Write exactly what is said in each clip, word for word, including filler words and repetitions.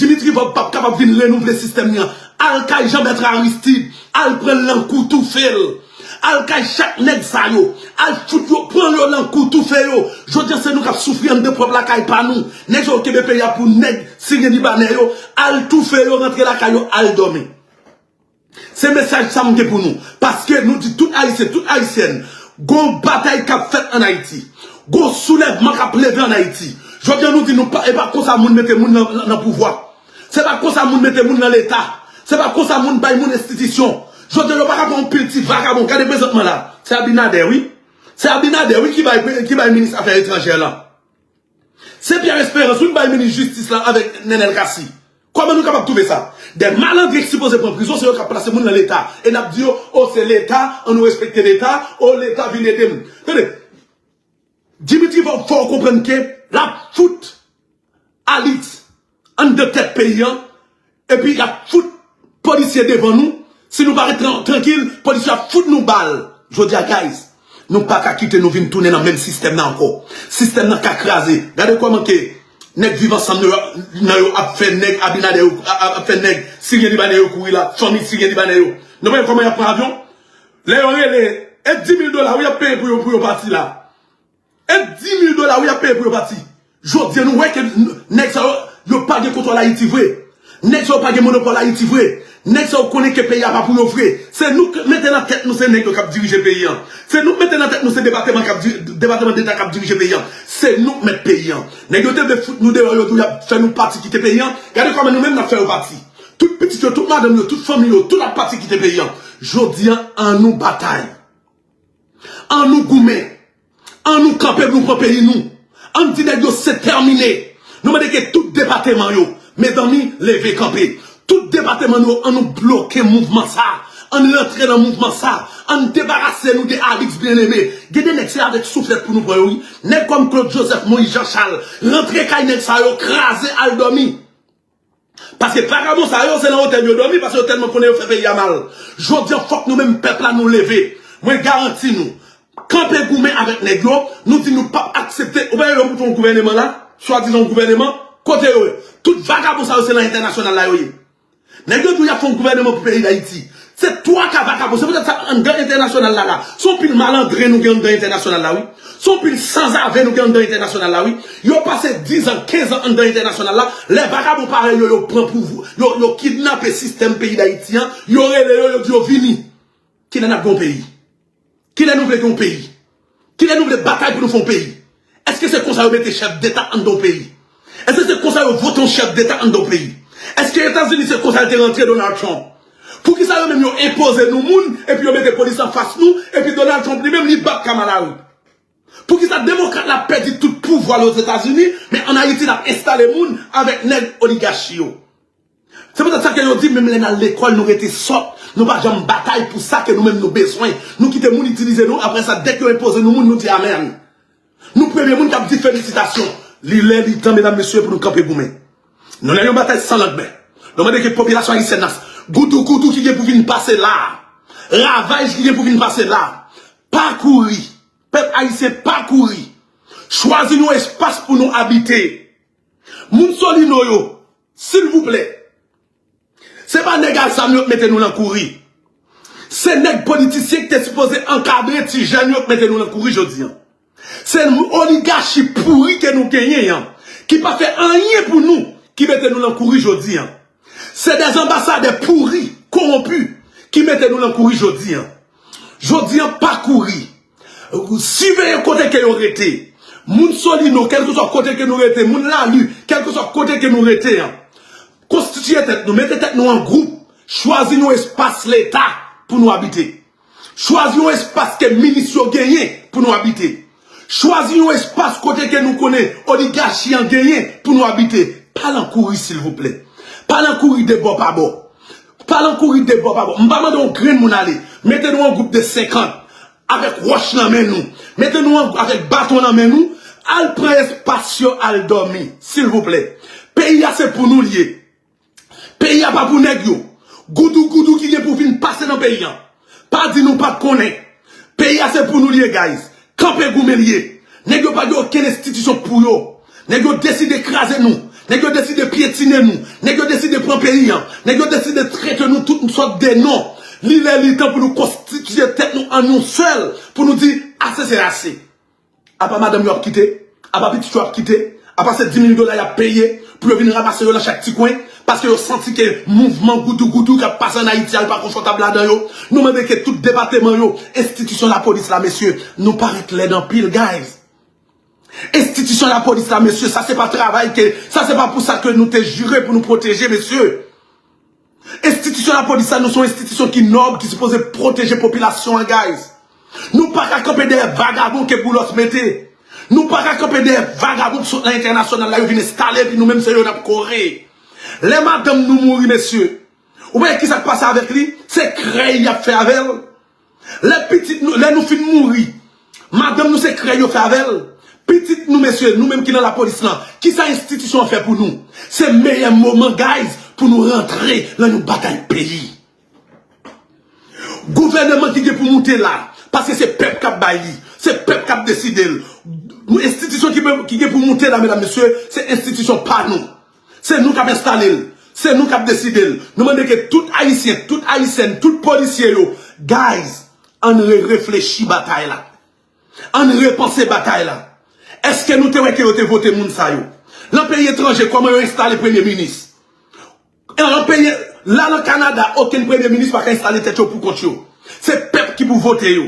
Dimitri Vorbe p ap kapab vin renouvle sistèm li an. Al kay Jean Bertrand Aristide, al pran l nan kou, toufe l. Al kay chak nèg sa yo, al fout yo, pran yo nan kou, toufe yo. Jodi a se nou k ap soufri anndan pwòp lakay pa nou. Nèg sa yo kenbe peyi a pou nèg siryen libanè yo, al toufe yo, rantre lakay yo, al dòmi. Se mesaj sa m gen pou nou. Paske nou di tout Ayisyen, tout Ayisyèn, gon batay k ap fèt ann Ayiti. Gon soulèvman k ap leve ann Ayiti. Jodi a nou di nou pa, e pa konsa moun mete moun nan, nan, nan pouvwa. Se pa konsa moun mete moun nan Leta. Se pa konsa moun bay moun enstitisyon. Jodi a yo pa ka pran yon pil ti vakabon. Gade prezantman la. Se Abinader, wi. Se Abinader, wi, ki bay, ki bay minis afè etranjè la. Se Pierre Espérance, wi, bay minis jistis la avèk Nenel Cassy. Kòman nou kapab twouve sa? De malandren ki sipoze pran prizon, se yo k ap plase moun nan Leta. E n ap di yo, o, se Leta, ann nou respekte Leta, o, Leta vin ede m. Tande, Dimitri, fò, fò w konprann ke l ap fout Alix anndan tèt peyi an, epi y ap fout polisye devan nou. Si nou pa ret tran-, trankil, polisye ap fout nou bal. Jodi a, guys, nou pa ka kite nou vin tounen nan menm sistèm nan ankò. Sistèm nan ka kraze. Gade kòman ke nèg Viv Ansanm yo, nan yo ap fè nèg Abinader yo, ap, ap fè nèg siryen libanè yo kouri la, fanmi siryen libanè yo. Nou pa wè kòman y ap pran avyon? Lè yo rele, e dis mil dola wi y ap peye pou yo, pou yo pati la. E dis mil dola wi y ap peye pou yo pati. Jodi a nou wè ke n-, nèg sa yo, yo pa gen kontwòl Ayiti vre. Nèg sa yo pa gen monopòl Ayiti vre. Nèg sa yo konnen ke peyi a pa pou yo vre. Se nou k mete nan tèt nou se nèg yo k ap dirije peyi an. Se nou k mete nan tèt nou se depatman k ap di-, depatman deta k ap dirije peyi an. Se nou k mèt peyi an. Nèg yo te vle fout nou deyò, yo di y ap fè nou pati kite peyi an. Gade kòman nou menm n ap fè yo pati. Tout pitit yo, tout madanm yo, tout fanmi yo, tout ap pati kite peyi an. Jodi a, ann nou batay. Ann nou goumen. Ann nou kanpe pou nou pran peyi nou. Ann di nèg yo se tèmine. Nou mande ke tout depatman yo, mezanmi, leve kanpe. Tout depatman nou, ann nou bloke mouvman sa. Ann rantre nan mouvman sa. Ann debarase nou de Alix Bien-Aimé. Gen de nèg se avèk souflèt pou nou pran yo, wi. Nèg kòm Claude Joseph, Moïse Jean Charles, rantre kay nèg sa yo, kraze, al dòmi. Paske vakabon sa yo, se nan otèl yo dòmi, paske yo tèlman konnen yo fè peyi a mal. Jodi a, fòk nou menm pèp la, nou leve. Mwen garanti nou, kanpe goumen avèk nèg yo, nou di nou p ap aksepte, ou pa wè yo monte yon gouvèneman la, swadizan yon gouvèneman, kote yo ye? Tout vakabon sa yo, se nan entènasyonal la yo ye. Nèg yo di w y ap fè yon gouvèneman pou peyi Dayiti. Se twa ka vakabon. Se poutèt sa anndan entènasyonal la la. Se yon pil malandren nou gen anndan entènasyonal la, wi. Se yon pil sanzave nou gen anndan entènasyonal la, wi. Yo pase diz an, kenz an anndan entènasyonal la. Lè vakabon parèy yo, yo pran pouvwa, yo, yo kidnape sistèm peyi Dayiti an, yo rele yo, yo di yo vini. Kilè n ap gen yon peyi? Kilè nou vle gen yon peyi? Kilè nou vle batay pou nou fè yon peyi? Èske se konsa yo mete chèf deta anndan yon peyi? Èske se konsa yo vote yon chèf deta anndan yon peyi? Èske Etazini se konsa l te rantre Donald Trump? Poukisa yo menm yo enpoze nou moun, epi yo mete polis anfas nou, epi Donald Trump li menm li bat Kamala Harris? Poukisa demokrat la pèdi tout pouvwa l Ozetazini, men ann Ayiti l ap enstale moun avèk nèg oligachi yo? Se poutèt sa ke yo di, menm lè n al lekòl, nou rete sòt, nou pa janm batay pou sa ke nou menm nou bezwen. Nou kite moun itilize nou, apre sa, dèk yo enpoze nou moun, nou di amèn. Nou premye moun k ap di felisitasyon. Li lè, li tan, medam, mesye, pou nou kanpe goumen. Nou nan yon batay san landmen. Nou mande ke popilasyon ayisyèn nan, goudougoudou ki gen pou vin pase la, ravaj ki gen pou vin pase la, pa kouri. Pèp ayisyen, pa kouri. Chwazi yon espas pou nou abite. Moun Solino yo, silvouplè, se pa nèg a zam yo k mete nou nan kouri. Se nèg politisyen ki te sipoze ankadre ti jèn yo k mete nou nan kouri jodi a. Se oligachi pouri ke nou genyen an, ki pa fè anyen pou nou, ki mete nou nan kouri jodi a. Se dè anbasadè pouri, kowonpi, ki mete nou nan kouri jodi a. Jodi a, pa kouri. Siveye kote ke yo rete. Moun Solino, kèlkeswa kote ke nou rete, moun Lali, kèlkeswa kote ke nou rete an. Konstitiye tèt nou, mete tèt nou an gwoup, chwazi yon espas leta pou nou abite. Chwazi yon espas ke minis yo genyen pou nou abite. Chwazi yon espas kote ke nou konnen oligachi an genyen pou nou abite. Pa nan kouri, silvouplè. Pa nan kouri de bò pa bò. Pa nan kouri de bò pa bò. M pa mande yon grenn moun ale. Mete nou an gwoup de senkant. Avèk wòch nan men nou. Mete nou an, avèk baton nan men nou. Al pran espas yo, al dòmi, silvouplè. Peyi a se pou nou l ye. Peyi a pa pou nèg yo. Goudougoudou ki gen pou vin pase nan peyi a. Pa di nou pa t konnen. Peyi a se pou nou l ye, guys. Kanpe goumen l ye. Nèg yo pa gen okenn enstitisyon pou yo. Nèg yo deside kraze nou. Nèg yo deside pyetine nou. Nèg yo deside pran peyi an. Nèg yo deside trete nou tout sòt de non. Li lè li tan pou nou konstitiye tèt nou an yon sèl, pou nou di ase se ase. Apa madanm yo ap kite, apa pitit yo ap kite, apa se dis mil dola y ap peye pou yo vin ranmase yo nan chak ti kwen, paske yo santi ke mouvman goudougoudou k ap pase ann Ayiti a, yo pa konfòtab ladan yo. Nou mande ke tout depatman yo, enstitisyon lapolis la, mesye, nou parèt lèd anpil, guys. Enstitisyon lapolis la, mesye, sa se pa travay ke, sa se pa pou sa ke nou te jire pou nou pwoteje, mesye. Enstitisyon lapolis la, nou se yon enstitisyon ki nòb, ki sipoze pwoteje popilasyon an, guys. Nou pa ka kanpe dèyè vagabon ke Boulos mete. Nou pa ka kanpe dèyè vagabon ki sot nan entènasyonal la, yo vin enstale, epi nou menm se yo n ap kore. Lè madanm nou mouri, mesye, ou pa wè kisa k pase avèk li? Se krèy y ap fè avè l. Lè pitit nou, lè nou fin mouri, madanm nou se krèy yo fè avè l. Pitit nou, mesye, nou menm ki nan lapolis lan, kisa enstitisyon an fè pou nou? Se meyè moman, guys, pou nou rantre nan yon batay peyi. Gouvènman ki gen pou moute la, paske se pèp k ap bay li, se pèp k ap deside l. Enstitisyon ki, ki gen pou moute la, medam, mesye, se enstitisyon pa nou. Se nou k ap enstale l. Se nou k ap deside l. Nou mande ke tout Ayisyen, tout Ayisyèn, tout polisye yo, guys, ann re-reflechi batay la. Ann repanse batay la. Èske nou te wè ke yo te vote moun sa yo? Lan peyi etranje, kòman yo enstale premye minis? Lan peyi, la nan Kanada, okenn premye minis pa ka enstale tèt yo pou kont yo. Se pèp ki pou vote yo.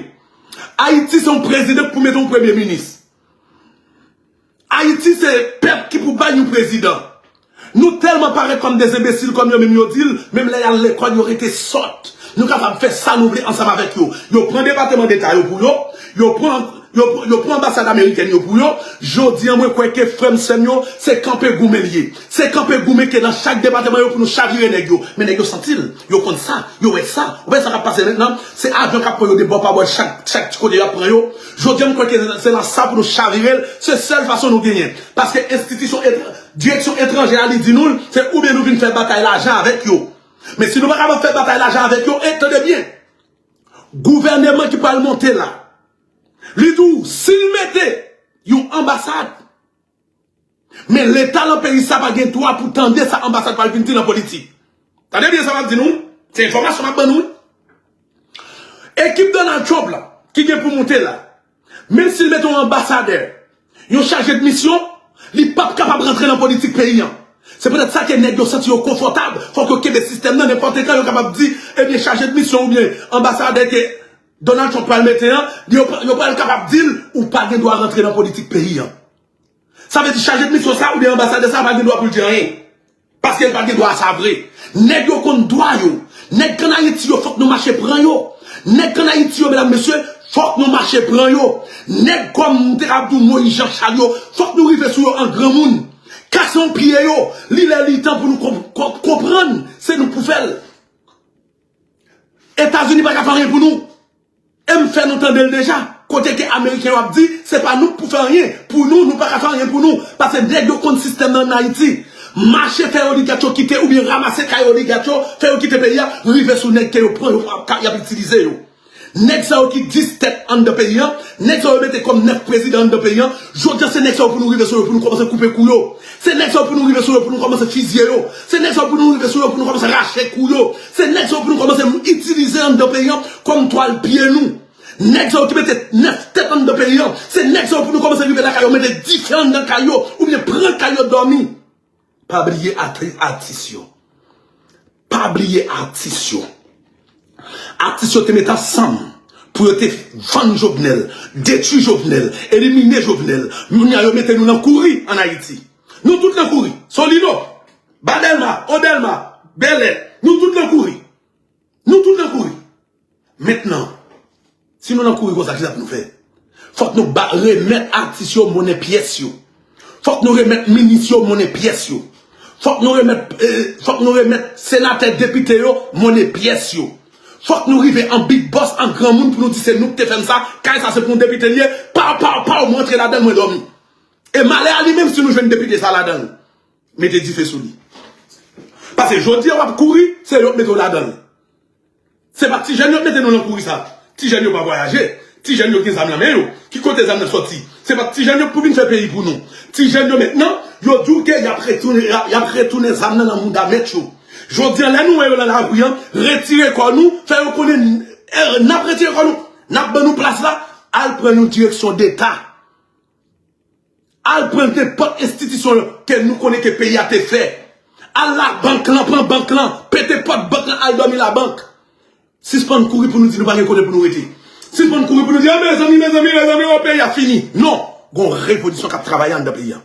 Ayiti se yon prezidan ki pou mete yon premye minis. Ayiti se pèp ki pou bay yon prezidan. Nou tèlman parèt kòm de enbesil, kòm yo menm yo di l, menm lè y al lekòl, yo rete sòt. Nou kapab fè sa nou vle ansanm avèk yo. Yo pran Depatman Deta yo pou yo, yo pran, yo, yo pran anbasad amerikèn yo pou yo. Jodi a, mwen kwè ke frè m, sè m yo, se kanpe goumen l ye. Se kanpe goumen ke nan chak depatman yo pou nou chavire nèg yo. Men nèg yo santi l, yo konn sa, yo wè sa. Ou wè sa k ap pase mentnan? Se avyon k ap pran yo de bò pa bò, chak, chak ti kote y ap pran yo. Jodi a, m kwè ke se nan sa pou nou chavire l. Se sèl fason nou genyen. Paske enstitisyon etr-, direksyon etranjè a, li di nou l, se oubyen nou vin fè batay lajan avèk yo. Men si nou pa kapab fè batay lajan avèk yo, e tande byen, gouvènman ki pral monte la, li di w, si l mete yon anbasad, men Leta lan peyi sa pa gen dwa pou tande sa anbasad pral vin di nan politik. Tande byen sa m ap di nou, se enfòmasyon m ap ban nou. Ekip Donald Trump la, ki gen pou monte la, menm si l mete yon anbasadè, yon chaje de misyon, li p ap kapab rantre nan politik peyi an. Se poutèt sa ke nèg yo santi yo konfòtab, fòk yo kenbe sistèm nan, nenpòt kan yo kapab di, ebyen, chaje de misyon oubyen anbasadè ke Donald Trump pral mete an, yo, yo pral kapab di l, ou pa gen dwa rantre nan politik peyi an. Sa vle di chaje de misyon sa oubyen anbasadè sa pa gen dwa pou l di anyen. Paske l pa gen dwa a sa vre. Nèg yo konn dwa yo. Nèg k ann Ayiti yo, fòk nou mache pran yo. Nèg k ann Ayiti yo, medam, mesye, fòk nou mache pran yo. Nèg kòm m te ka di w Moyiz Jan Chal yo, fòk nou rive sou yo an granmoun. Kase yon pye yo. Li lè li tan pou nou konp-, konp-, konprann. Se nou k pou fè l. Etazini pa ka fè anyen pou nou. E m fè nou tande l deja. Kote ke Ameriken yo ap di, se pa nou k pou fè anyen pou nou, nou pa ka fè anyen pou nou. Paske nèg yo konn sistèm nan ann Ayiti. Mache fè oligach yo kite, oubyen ranmase kay oligach yo, fè yo kite peyi a, rive sou nèg ke yo pran, yo, y ap itilize yo. Nèg sa yo ki dis tèt anndan peyi an, nèg sa yo mete kòm nèf prezidan anndan peyi an, jodi a se nèg sa yo pou nou rive sou yo, pou nou kòmanse koupe kou yo. Se nèg sa yo pou nou rive sou yo, pou nou kòmanse fizye yo. Se nèg sa yo pou nou rive sou yo, pou nou kòmanse rache kou yo. Se nèg sa yo pou nou kòmanse itilize anndan peyi an kòm twal pye nou. Nèg sa yo ki mete nèf tèt anndan peyi an, se nèg sa yo pou nou kòmanse rive lakay yo, mete dife anndan kay yo, oubyen pran kay yo dòmi. Pa bliye ati-, atis yo. Pa bliye atis yo. Atis yo te met ansanm pou yo te vann Jovenel, detwi Jovenel, elimine Jovenel. Kounye a yo mete nou nan kouri ann Ayiti. Nou tout nan kouri. Solino, Ba Dèlma, O Dèlma, Bèlè, nou tout nan kouri. Nou tout nan kouri. Mentnan, si nou nan kouri konsa, kisa pou nou fè? Fòk nou ba, remèt atis yo monnen pyès yo. Fòk nou remèt minis yo monnen pyès yo. Fòk nou remèt, eh, fòk nou remèt senatè, depite yo monnen pyès yo. Fòk nou rive an big boss, an granmoun pou nou di se nou ki te fè n sa, kay sa se pou yon depite l ye, paw, paw, paw, mwen antre ladan l, mwen dòmi. E malè a li menm si nou jwenn depite sa ladan l. Mete dife sou li. Paske jodi a w ap kouri, se yo k mete w ladan l. Se pa ti jèn yo k mete nou nan kouri sa. Ti jèn yo pa vwayaje. Ti jèn yo gen zam nan men yo. Ki kote zam nan sòti? Se pa ti jèn yo k pou vin fè peyi pou nou. Ti jèn yo mentnan, Yo di w ke y ap retounen, y ap, y ap retounen zam nan nan mouda mèt yo. Jodi a, lè nou wè yo nan lari a, retire kò nou, fè yo konnen, eh, n ap retire kò nou, n ap ban nou plas la, al pran yon direksyon deta. Al pran nenpòt enstitisyon ke nou konnen ke peyi a te fè. Al labank lan, pran bank lan, pete pòt bank lan, al dòmi labank. Sispann kouri pou nou di nou pa gen kote pou nou rete. Sispann kouri pou nou di, "Ah, mezanmi, mezanmi, mezanmi, oh, peyi a fini." Non, gon revolisyon k ap travay anndan peyi a.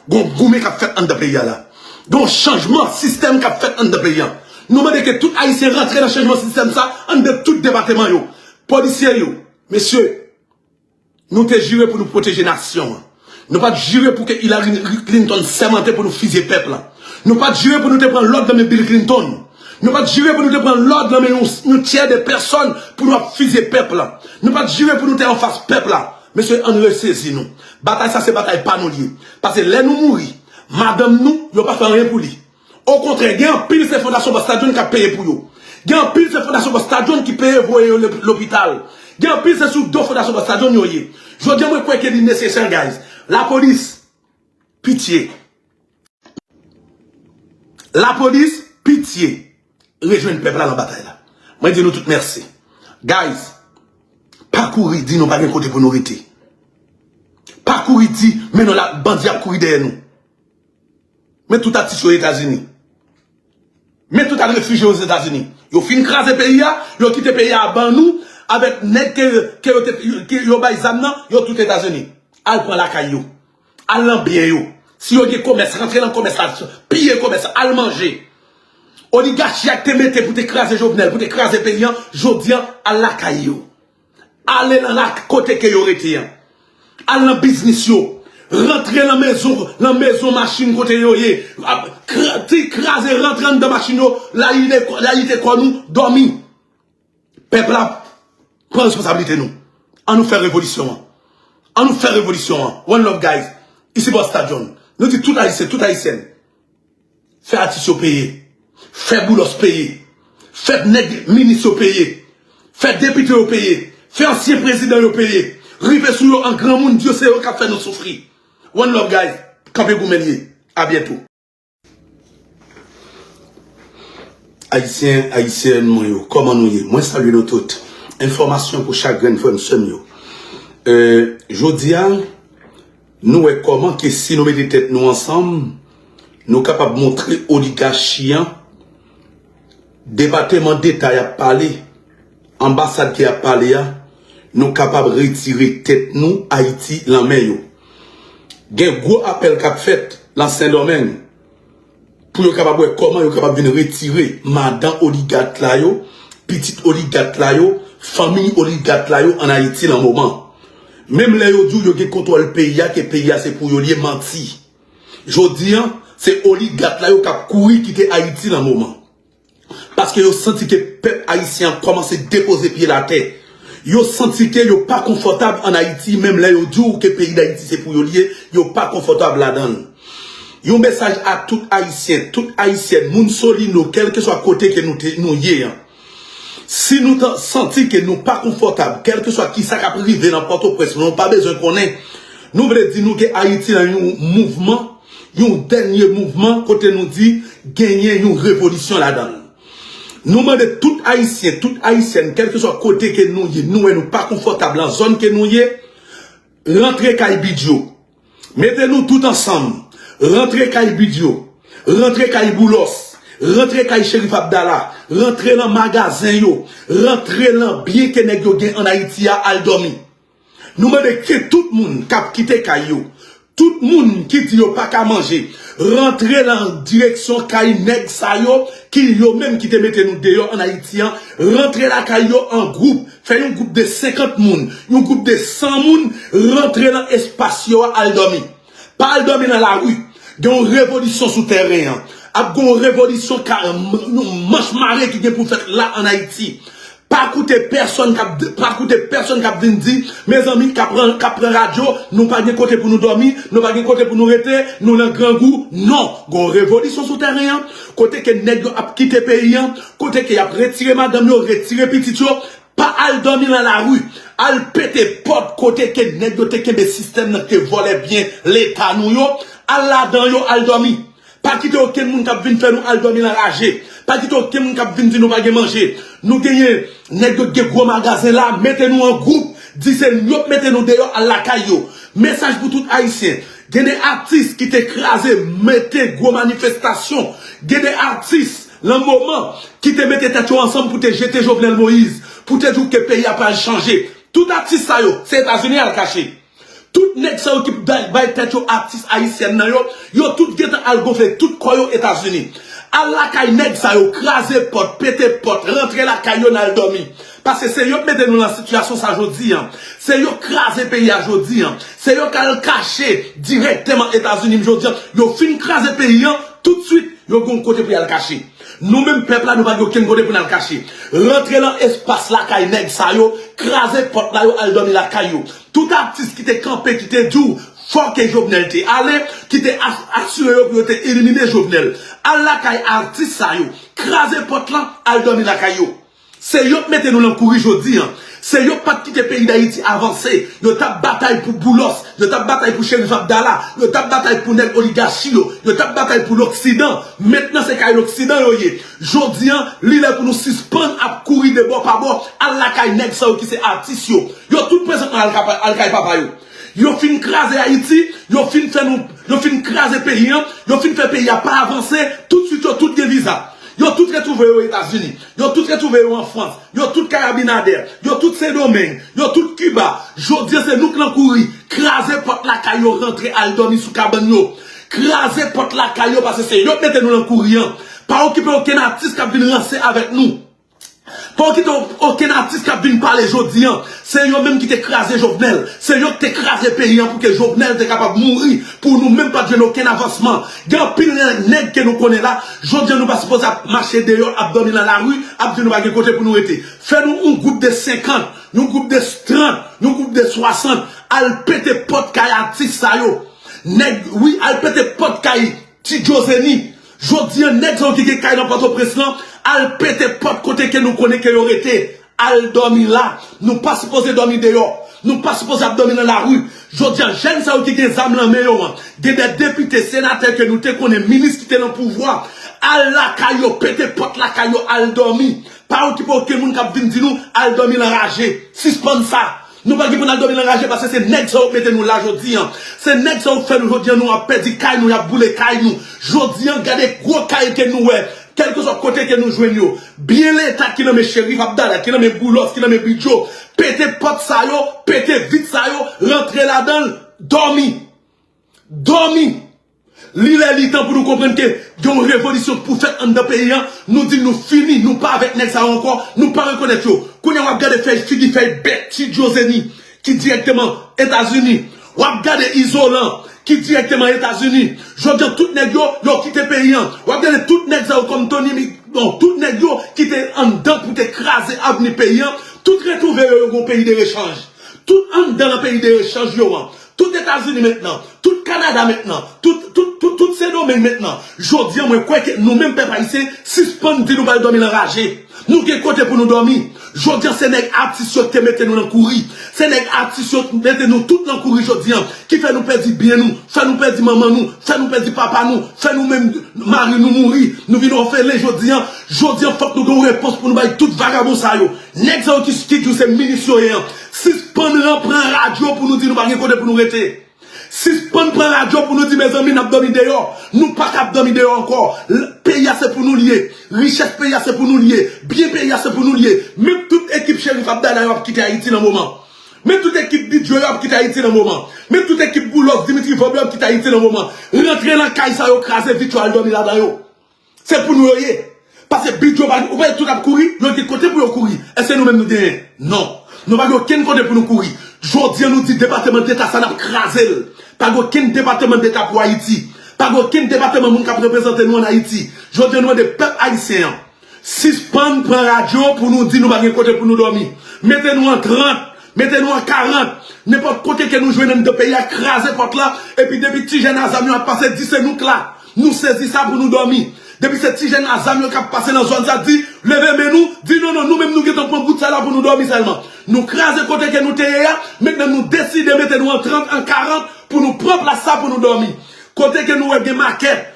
Gon goumen k ap fèt anndan peyi a la. Gon chanjman sistèm k ap fèt anndan peyi a. Nou mande ke tout Ayisyen rantre nan chanjman sistèm sa anndan tout depatman yo. Polisye yo, mesye, nou te jire pou nou pwoteje nasyon an. Nou pa t jire pou ke Hillary Clinton sèmante pou nou fizye pèp la. Nou pa t jire pou nou te pran lòd nan men Bill Clinton. Nou pa t jire pou nou te pran lòd nan men yon, yon tyè de pèsòn pou nou ap fizye pèp la. Nou pa t jire pou nou te anfas pèp la. Mesye, ann resezi nou. Batay sa se batay pa nou l ye. Paske lè nou mouri, madanm nou, yo pa fè anyen pou li. Okontrè, gen anpil se Fondasyon Busta John k ap peye pou yo. Gen anpil se Fondasyon Busta John ki peye voye yo lop-, lopital. Gen anpil se sou do Fondasyon Busta John yo ye. Jodi a, mwen kwè ke li nesesè, guys. Lapolis, pitye. Lapolis, pitye. Rejwenn pèp la nan batay la. Mwen di nou tout mèsi. Guys, pa kouri di nou pa gen kote pou nou rete. Pa kouri di, men nou la, bandi ap kouri dèyè nou. Men tout atis yo Etazini. Men tout al refijye Ozetazini. Yo fin kraze peyi a, yo kite peyi a ban nou, avèk nèg ke, ke yo te, ke yo bay zam nan, yo tout Etazini. Al pran lakay yo. Al nan byen yo. Si yo gen komès, rantre nan komès la, piye komès la, al manje. Oligachi a k te mete pou te kraze Jovenel, pou te kraze peyi a, jodi a, al lakay yo. Ale nan la kote ke yo rete an. Al nan biznis yo. Rantre nan mezon, nan mezon machin kote yo ye. Ap kra-, ti kraze, rantre anndan machin yo, layite, layite kò nou, dòmi. Pèp la, pran responsablite nou. Ann nou fè revolisyon an. Ann nou fè revolisyon an. One love, guys. Isi Busta John. Nou di tout Ayisyen, tout Ayisyèn. Fè atis yo peye. Fè Boulos peye. Fè nèg minis yo peye. Fè depite yo peye. Fè ansyen prezidan yo peye. Rive sou yo an granmoun, di yo se yo k ap fè nou soufri. One love, guys. Kanpe goumen l ye. A byento. Ayisyen, Ayisyèn mwen yo, kòman nou ye? Mwen salye nou tout. Enfòmasyon pou chak grenn frè m, sè m yo. E, jodi a, nou wè kòman ke si nou mete tèt nou ansanm, nou kapab montre oligachi an, Depatman Deta y ap pale, anbasad ke y ap pale a, nou kapab retire tèt nou Ayiti lan men yo. Gen gwo apèl k ap fèt lan Sendomeng pou yo kapab wè kòman yo kapab vin retire madan oligat la yo, pitit oligat la yo, fanmiy oligat la yo ann Ayiti lan moman. Menm lè yo di w yo gen kontwòl peyi a, ke peyi a se pou yo l ye, manti. Jodi a, se oligat la yo k ap kouri kite Ayiti lan moman. Paske yo santi ke pèp ayisyen an kòmanse depoze pye l atè. Yo santi ke yo pa konfòtab ann Ayiti, menm lè yo di w ke peyi Dayiti se pou yo l ye, yo pa konfòtab ladan l. Yon mesaj a tout Ayisyen, tout Ayisyèn, moun Solino, kèlkeswa kote ke nou te, nou ye an. Si nou ta santi ke nou pa konfòtab, kèlkeswa kisa k ap rive nan Pòtoprens, nou pa bezwen konnen. Nou vle di nou ke Ayiti nan yon mouvman, yon dènye mouvman kote nou di genyen yon revolisyon ladan l. Nou mande tout Ayisyen, tout Ayisyèn, kèlkeswa kote ke nou ye, nou wè nou pa konfòtab lan zòn ke nou ye, rantre kay Bidyo. Mete nou tout ansanm. Rantre kay Bidyo. Rantre kay Boulos. Rantre kay Cherif Abdala. Rantre lan magazen yo. Rantre lan byen ke nèg yo gen ann Ayiti a, al dòmi. Nou mande ke tout moun k ap kite kay yo, tout moun ki di yo pa ka manje, rantre lan direksyon kay nèg sa yo ki yo menm ki te mete nou deyò ann Ayiti an, rantre lakay yo an gwoup, fè yon gwoup de senkant moun, yon gwoup de san moun, rantre lan espas yo a, al dòmi. Pa al dòmi nan lari. Gen yon revolisyon sou tèren an. Ap gen yon revolisyon ka, yon manch mare ki gen pou fèt la ann Ayiti. Pa koute pèsonn k ap, pa koute pèsonn k ap vin di, mezanmi, k ap pran, k ap pran radyo, nou pa gen kote pou nou dòmi, nou pa gen kote pou nou rete, nou nan grangou. Non, gen yon revolisyon sou tèren an, kote ke nèg yo ap kite peyi an, kote ke y ap retire madanm yo, retire pitit yo, pa al dòmi nan lari, al pete pòt kote ke nèg yo te kenbe sistèm nan, ki te vòlè byen Leta nou yo, Al ladan yo, al dòmi. Pa kite okenn moun k ap vin fè nou al dòmi nan raje. Pa kite okenn moun k ap vin di nou pa gen manje. Nou genyen nèg yo gen gwo magazen la, mete nou an gwoup, di se yo k mete nou deyò, al lakay yo. Mesaj pou tout Ayisyen. Gen de atis ki te kraze, mete gwo manifestasyon. Gen de atis, lan moman, ki te mete tèt yo ansanm pou te jete Jovenel Moïse, pou te di w ke peyi a pral chanje. Tout atis sa yo, se Etazini al kache. Tout nèg sa yo ki bay, bay tèt yo atis ayisyèn nan yo, yo tout gentan al gonfle tout kò yo Etazini. Al lakay nèg sa yo, kraze pòt, pete pòt, rantre lakay yo, n al dòmi. Paske se yo k mete nou nan sitiyasyon sa jodi an. Se yo k kraze peyi a jodi an. Se yo k al kache dirèkteman Etazini jodi an. Yo fin kraze peyi an, toutswit, yo gon kote pou y al kache. Nou menm pèp la, nou pa gen okenn kote pou n al kache. Rantre lan espas lakay nèg sa yo, kraze pòt la yo, al dòmi lakay yo. Tout atis ki te kanpe, ki te di w fòke Jovenel te ale, ki te as- asire yo pou yo te elimine Jovenel. Al lakay atis sa yo, kraze pòt lan, al dòmi lakay yo. Se yo k mete nou lan kouri jodi an. Se yo k pa t kite peyi Dayiti avanse. Yo t ap batay pou Boulos. Yo t ap batay pou Cherif Abdallah. Yo t ap batay pou nèg oligachi yo. Yo t ap batay pou loksidan. Mentnan se kay loksidan yo ye. Jodi an, li lè pou nou sispann ap kouri de bò pa bò. Al lakay nèg sa yo ki se atis yo. Yo tout prezantman al kay papa yo. Yo fin kraze Ayiti, yo fin fè nou, yo fin kraze peyi an, yo fin fè peyi a pa avanse, toutswit yo tout gen viza. Yo tout retwouve yo Etazini, yo tout retwouve yo an Frans, yo tout kay Abinader, yo tout Sendomeng, yo tout Kiba. Jodi an se nou k lan kouri, kraze pòt lakay yo, rantre al dòmi sou kabann yo. Kraze pòt lakay yo paske se yo k mete nou lan kouri an. Pa okipe okenn atis k ap vin ranse avèk nou. Pa w kite okenn atis k ap vin pale jodi an. Se yo menm ki te kraze Jovenel. Se yo ki te kraze peyi an pou ke Jovenel te kapab mouri. Pou nou menm pa t jwenn okenn avansman. Gen anpil nèg ke nou konnen la. Jodi an nou pa sipoze ap mache deyò, ap dòmi nan lari, ap di nou pa gen kote pou nou rete. Fè nou yon gwoup de senkant, yon gwoup de trant, yon gwoup de swasant. Al pete pòt kay atis sa yo. Nèg, wi, al pete pòt kay Ti Djozeni, jodi an nèg sa yo ki gen kay nan Pòtoprens lan, al pete pòt kote ke nou konnen ke yo rete. Al dòmi la. Nou pa sipoze dòmi deyò. Nou pa sipoze ap dòmi nan lari. Jodi an jèn sa yo ki gen zam lan men yo an, gen de depite, senatè ke nou te konnen, minis ki te nan pouvwa. Al lakay yo, pete pòt lakay yo, al dòmi. Pa okipe okenn moun k ap vin di nou al dòmi lan raje. Sispann sa. Nou pa gen pou n al dòmi lan raje paske se nèg sa yo k mete nou la jodi an. Se nèg sa yo k fè nou jodi an nou ap pèdi kay nou, y ap boule kay nou. Jodi an gade gwo kay ke nou wè. Kèlkeswa kote ke nou jwenn yo. Byen leta ki nan men Cherif Abdallah, ki nan men Boulos, ki nan men Bidjo. Pete pòt sa yo, pete vit sa yo, rantre ladan l, dòmi. Dòmi. Li lè li tan pou nou konprann ke gen yon revolisyon pou fèt anndan peyi an. Nou di nou fini, nou pa avèk nèg sa yo ankò, nou pa rekonèt yo. Kounye a w ap gade fèy figi, fèy bèt, Ti Djozeni ki dirèkteman Etazini. W ap gade Izolan ki dirèkteman Etazini. Jodi an tout nèg yo, yo kite peyi an. W ap gade tout nèg sa yo kòm Tony Mi, bon, tout nèg yo ki te anndan pou te kraze avni peyi an. Tout retwouve yo, yo gon peyi de rechanj. Tout anndan nan peyi de rechanj yo an. Tout Etazini mentnan, tout Kanada mentnan, tout, tout, tout, tout Sendomeng mentnan. Jodi an, mwen kwè ke nou menm pèp ayisyen, sispann di nou pral dòmi lan raje. Nou gen kote pou nou dòmi. Jodi an, se nèg atis yo ki te mete nou nan kouri. Se nèg atis yo ki mete nou tout nan kouri jodi an, ki fè nou pèdi byen nou, fè nou pèdi manman nou, fè nou pèdi papa nou, fè nou menm mari nou mouri, nou vin òfelen jodi an. Jodi an, fòk nou gen yon repons pou nou bay tout vagabon sa yo. Nèg sa yo ki, ki di w se minis yo ye an. Sispann ran pran radyo pou nou di nou pa gen kote pou nou rete. Sispann pran radyo pou nou di, mezanmi, n ap dòmi deyò. Nou pa kab dòmi deyò ankò. L-, peyi a se pou nou l ye. Richès peyi a se pou nou l ye. Byen peyi a se pou nou l ye. Menm tout ekip Cherif Abdallah yo ap kite Ayiti nan moman. Menm tout ekip Bidjo yo ap kite Ayiti nan moman. Menm tout ekip Boulos, Dimitri Vorbe yo ap kite Ayiti nan moman. Rantre lan kay sa yo, kraze vit yo, al dòmi ladan yo. Se pou nou yo ye. Paske Bidjo pa, ou pa tout ap kouri, yo gen kote pou yo kouri. Èske nou menm nou genyen? Non. Nou pa gen okenn kote pou nou kouri. Jodi an nou di Depatman Deta sa n ap kraze l. Pa gen okenn Depatman Deta pou Ayiti. Pa gen okenn depatman moun k ap reprezante nou ann Ayiti. Jodi an nou mande pèp ayisyen an, sispann pran radyo pou nou di nou pa gen kote pou nou dòmi. Mete nou an trant. Mete nou an karant. Nenpòt kote ke nou jwenn anndan peyi a, kraze pòt la. Epi depi ti jèn a zam yo ap pase, di se nou k la. Nou sezi sa pou nou dòmi. Depi se ti jèn a zam yo k ap pase nan zòn sa, di, leve men nou, di non, non, nou menm nou gentan pran bout sa la pou nou dòmi sèlman. Nou kraze kote ke nou te ye a, mentnan nou deside mete nou an trant, an karant pou nou pran plas sa pou nou dòmi. Kote ke nou wè gen makèt,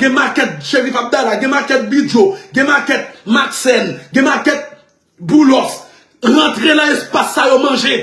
gen makèt Cherif Abdallah, gen makèt Bidjo, gen makèt Maxène, gen makèt Boulos. Rantre nan espas sa yo manje.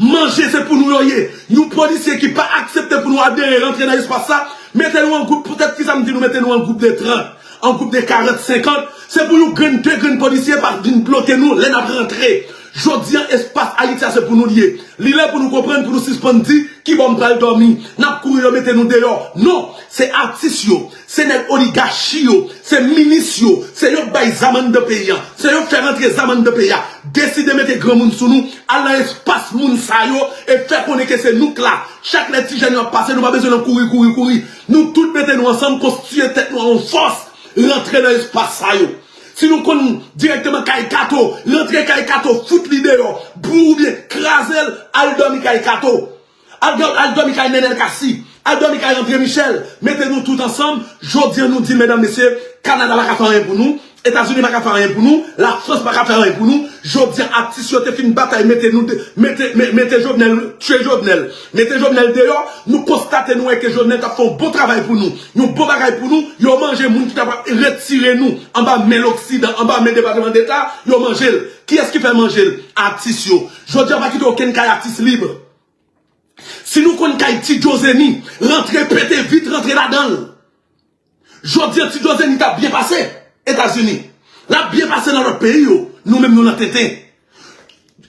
Manje se pou nou yo ye. Yon polisye ki pa aksepte pou nou adere rantre nan espas sa, mete nou an gwoup, poutèt ki sa m di nou mete nou an gwoup de trant, an gwoup de karant, senkant, se pou yon grenn, de grenn polisye pa vin bloke nou lè n ap rantre. Jodi an, espas Ayiti a se pou nou l ye. Li lè pou nou konprann, pou nou sispann di, "Kibò m pral dòmi?" N ap kouri, yo mete nou deyò. Non, se atis yo, se nèg oligachi yo, se minis yo, se yo k bay zam anndan peyi a, se yo k fè rantre zam anndan peyi a. Deside mete granmoun sou nou, al nan espas moun sa yo e fè konnen ke se nou k la. Chak lè ti jèn yo ap pase, nou pa bezwen nan kouri, kouri, kouri. Nou tout mete nou ansanm, konstitiye tèt nou an yon fòs, rantre nan espas sa yo. Si nou konn direkteman kay Kato, rantre kay Kato, fout li deyò, bou oubyen kraze l, al dòmi kay Kato. Al, dò- al dòmi kay Nenel Cassy, al dòmi kay André Michel. Mete nou tout ansanm. Jodi an nou di, medam, mesye, Kanada pa ka fè anyen pou nou, Etazini pa ka fè anyen pou nou, Lafrans pa ka fè anyen pou nou. Jodi an, atis yo te fin batay, mete nou, de- mete, me- mete Jovenel, tchwe Jovenel, mete Jovenel deyò. Nou konstate, nou wè ke Jovenel t ap fè yon bon travay pou nou, yon bon bagay pou nou. Yo manje moun ki t ap retire nou anba men loksidan, anba men Depatman Deta, yo manje l. Kiyès ki fè manje l? Atis yo. Jodi an, pa kite okenn kay atis lib. Si nou konn kay Ti Djozeni, rantre, pete vit, rantre ladan l. Jodi an, Ti Djozeni t ap byen pase Etazini. L ap byen pase nan lòt peyi yo. Nou menm, nou nan tenten.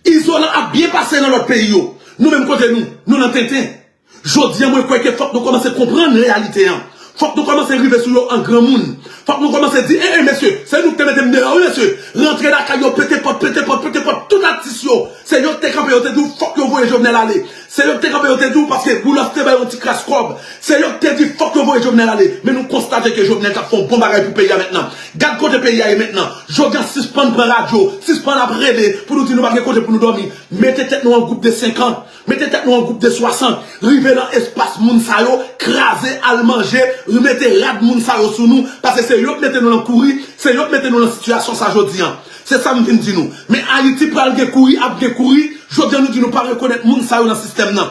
Izolan ap byen pase nan lòt peyi yo. Nou menm, kote nou, nou nan tenten. Jodi an, mwen kwè ke fòk nou kòmanse konprann reyalite an. Fòk nou kòmanse rive sou yo an granmoun. Fòk nou kòmanse di, "Eh, eh, mesye, se nou ki te mete m deyò, wi, mesye." Rantre lakay yo, pete pòt, pete pòt, pete pòt. Tout atis yo, se yo ki te kanpe, yo te di w, "Fòk yo voye Jovenel ale." Se yo ki te kanpe, yo te di w, paske Boulos te bay yon ti kras kòb. Se yo ki te di, "Fòk yo voye Jovenel ale." Men nou konstate ke Jovenel t ap fè yon bon bagay pou peyi a mentnan. Gad kote peyi a ye mentnan. Jodi an, sispann pran radyo, sispann ap rele pou nou di nou pa gen kote pou nou dòmi. Mete tèt nou an gwoup de senkant. Mete tèt nou an gwoup de swasant, rive nan espas moun sa yo, kraze, al manje, remete rad moun sa yo sou nou, paske se yo k mete nou nan kouri, se yo k mete nou nan sitiyasyon sa jodi an. Se sa m vin di nou. Men Ayiti pral gen kouri, ap gen kouri, jodi an nou di nou pa rekonèt moun sa yo nan sistèm nan.